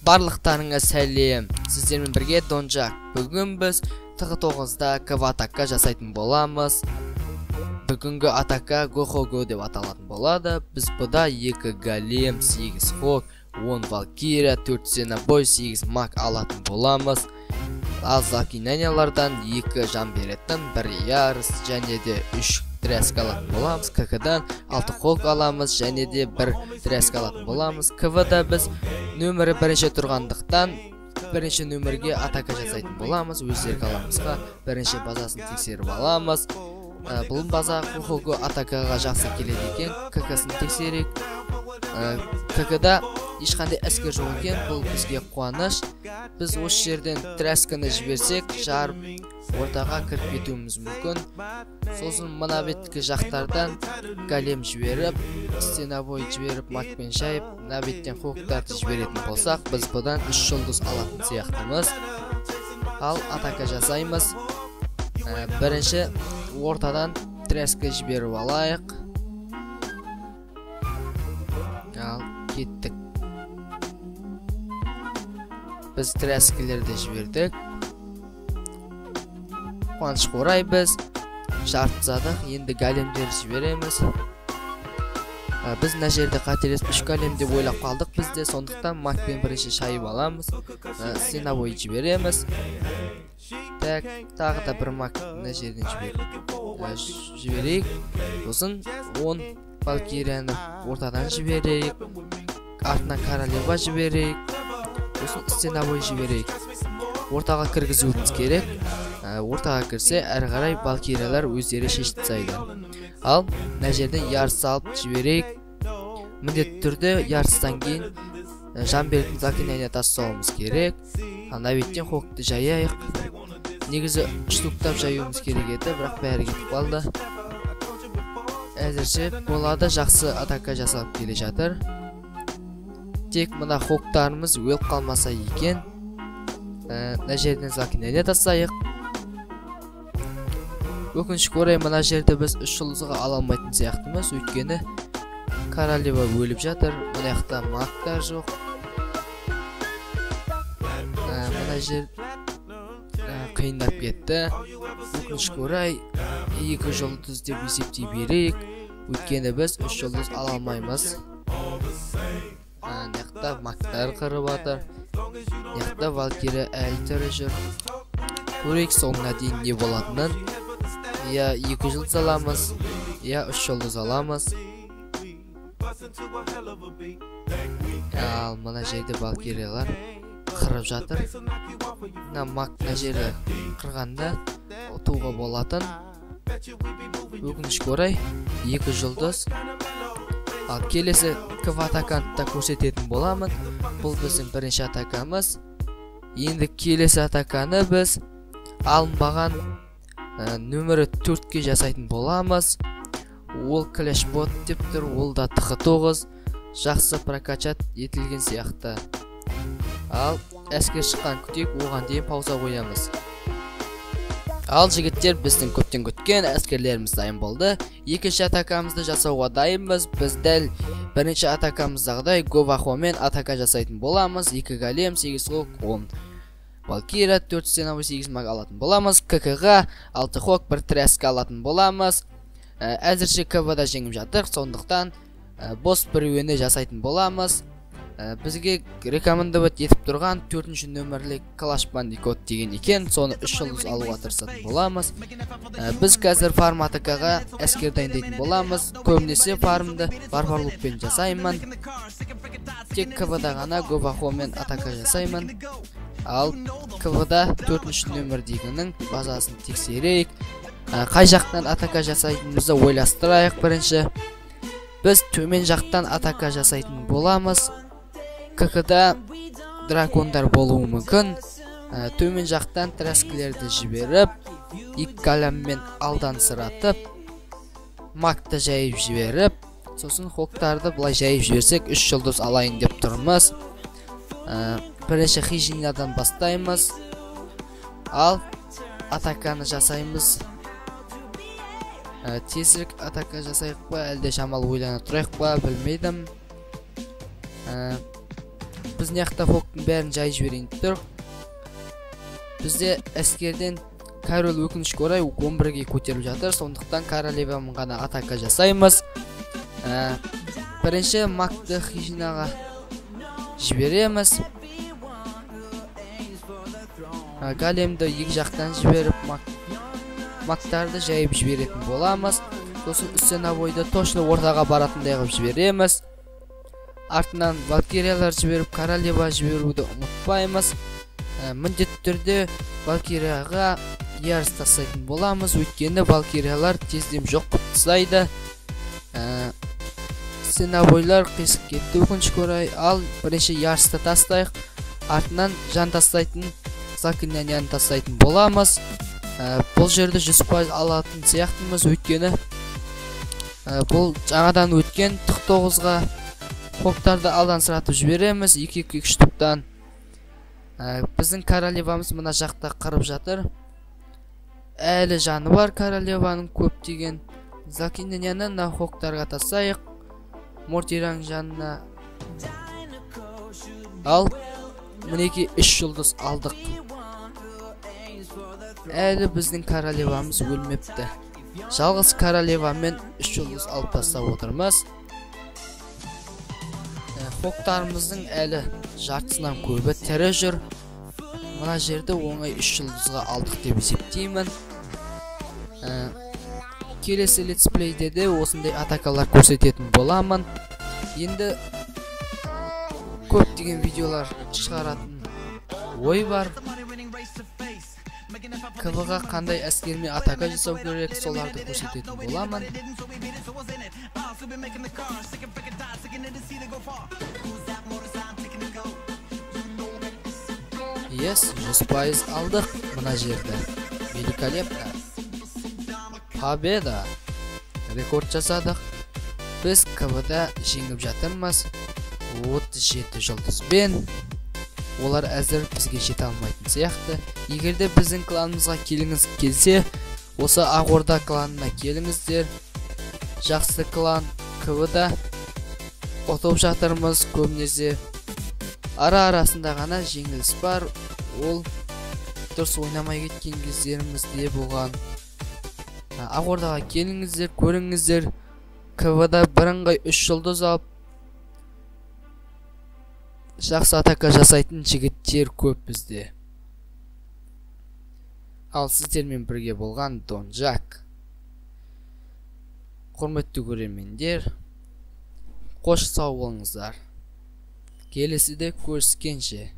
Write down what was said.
Барлықтарыңа сәлем. Сіздермен бірге Донжак. Бүгін біз ТХ9-да КВ атака жасайтын боламыз. Бүгінгі атака Гохого деп аталатын болады. Біз бұда 2 голем, 8 хок, 10 валкирия, 4 сенобой, 8 маг алатын боламыз. Ал заклинаниялардан 2 жан беретін, 1 ярыс және де 3 тряска алатын боламыз. КК-дан 6 хок аламыз және де 1 тряска алатын боламыз. КВ-да біз нөмірі бірінші тұрғандықтан бірінші нөмірге атака жасайтын боламыз. Өздері қаламызға бірінші базасын тексеріп аламыз. Бұл база Хохого атакаға жақсы келеді екен. КК-сын тексерейік. КК-да ешқандай әскер жоқ екен, бұл бізге қуаныш. Біз осы жерден трясканы жіберсек, жарып ортаға кіріп кетуіміз мүмкін. Сосын мына беткі жақтардан голем жіберіп, стенобой жіберіп, макпен шайып, мына беттен хоктарды жіберетін болсақ, біз бұдан 3 жұлдыз алатын сияқтымыз. Ал атака жасаймыз. Бірінші ортадан тряска жіберіп алайық. Ал кеттік. Біз тряскілерді жібердік. Қуанышқа орай біз жарып тастадық. Енді големдерді жібереміз. Біз мына жерде қателесіп 3 голем деп ойлап қалдық бізде, сондықтан магпен бірінші шайып аламыз. Стенобой жібереміз. Так, тағы да бір маг мына жерден жіберейік. Сосын 10 валкирияны ортадан жіберейік. Артынан королева жіберейік. Сосын стенобой жіберейік. Ортаға кіргізуіміз керек. Ортаға кірсе, әрі қарай валкириялар өздері шешіп тастайды. Ал мына жерден ярыс салып жіберейік. Міндетті түрде ярыстан кейін жан беретін заклинание тастауымыз керек. Ана беттен хокты жаяйық. Негізі штуктап жаюымыз керек еді, бірақ бәрі кетіп қалды. Әзірше болады, жақсы атака жасалып келе жатыр. Тек мына хоктарымыз өліп қалмаса екен. Мына жерден заклинание тастайық. Өкінішке орай мына жерді біз 3 жұлдызға ала алмайтын сияқтымыз, өйткені королева өліп жатыр. Мына жақта магтар жоқ. Мына жер қиындап кетті. Өкінішке орай 2 жұлдыз деп есептей берейік, өйткені біз 3 жұлдыз ала алмаймыз. Мына жақта магтар қырып жатыр. Мына жақта валкирия әлі тірі жүр. Көрейік соңына дейін не болатынын. Я 2 жұлдыз аламыз, я 3 жұлдыз аламыз. Ал мына жерде валкириялар қырып жатыр. Мына маг мына жерді қырғанда ұтуға болатын. Өкінішке орай 2 жұлдыз. Ал келесі КВ атаканы да көрсететін боламын. Бұл біздің бірінші атакамыз. Енді келесі атаканы біз алынбаған нөмірі 4-ке жасайтын боламыз. Ол клэшбот деп тұр, ол да ТХ9 жақсы прокачат етілген сияқты. Ал әскер шыққан күтейік, оған дейін пауза қоямыз. Ал жігіттер, біздің көптен күткен әскерлеріміз дайын болды. Екінші атакамызды жасауға дайынбыз. Біз дәл бірінші атакамыздағыдай Говахомен атака жасайтын боламыз. 2 голем, 8 хок, 10 валкирия, 4 стенобой, 8 маг алатын боламыз. КК-ға 6 хок, 1 тряска алатын боламыз. Әзірше КВ-да жеңіп жатыр, сондықтан бос біреуіне жасайтын боламыз. Бізге рекомендовать етіп тұрған 4-ші нөмірлі Clash Bandicoot деген екен, соны 3 жұлдыз алуға тырысатын боламыз. Біз қазір фарм атакаға әскер дайындайтын боламыз. Көбінесе фармды варварлықпен жасаймын. Тек КВ-да ғана Говахомен атака жасаймын. Ал КВ-да 4-ші нөмірдегінің базасын тексерейік. Қай жақтан атака жасайтынымызды ойластырайық бірінші. Біз төмен жақтан атака жасайтын боламыз. КК-да дракондар болуы мүмкін. Төмен жақтан тряскілерді жіберіп, 2 големмен алдансыратып, магты жайып жіберіп, сосын хоктарды былай жайып жіберсек 3 жұлдыз алайын деп тұрмыз. Бірінші хижинадан бастаймыз. Ал атаканы жасаймыз. Тезірек атака жасайық па, әлде шамалы ойлана тұрайық па, білмедім. Біз мына жақта хоктың бәрін жай жіберейін деп тұр. Бізде әскерден король өкінішке орай 11-ге көтеріліп жатыр, сондықтан королевамен ғана атака жасаймыз. Бірінші магты хижинаға жібереміз. Големді екі жақтан жіберіп, мактарды жайып жіберетін боламыз. Сосын стеновойды точно ортаға баратындай қылып жібереміз. Артынан валькириялар жіберіп, королева жіберуді ұмытпаймыз. Міндетті түрде валькирияға ярыс тастайтын боламыз, өйткені валькириялар тезден жоқ қылып тастайды. Стеновойлар қисық кетті өкінішке орай. Ал бірінші ярысты тастайық, артынан жан тастайтын заклинанияны тастайтын боламыз. Бұл жерді 100% алатын сияқтымыз, өйткені бұл жаңадан өткен тық 9-ға хоктарды алдан сұратып жібереміз 2-2-3 топтан. Біздің королевамыз мына жақта қырып жатыр. Әлі жаны бар королеваның көптеген. Заклинанияны мына хоктарға тастайық, мортираның жанына. Ал мінекей 3 жұлдыз алдық. Әлі біздің королевамыз өлмепті. Жалғыз королевамен 3 жұлдыз алып тастап отырмыз. Хоктарымыздың әлі жартысынан көбі тірі жүр. Мына жерді оңай 3 жұлдызға алдық деп есептеймін. Келесі летсплейде де осындай атакалар көрсететін боламын. Енді көптеген видеолар шығаратын ой бар. КВ-ға қандай әскермен атака жасау керек, соларды көрсететін боламын. Yes, 100% алдық мына жерді. Великолепно. Победа. Рекорд жасадық. Біз КВ-да жеңіп жатырмыз. 37 жұлдызбен. Олар әзір бізге жете алмайтын сияқты. Егер де біздің кланымызға келіңіз келсе, осы Ақорда кланына келіңіздер. Жақсы клан, КВ-да ұтып жатырмыз көбінесе. Ара-арасында ғана жеңіліс бар. Ол дұрыс ойнамай кеткен кездерімізде болған. Ақордаға келіңіздер, көріңіздер. КВ-да бірыңғай 3 жұлдыз алып, жақсы атака жасайтын жігіттер көп бізде. Ал сіздермен бірге болған Дон Жак. Құрметті көрермендер, қош сау болыңыздар. Келесіде көріскенше.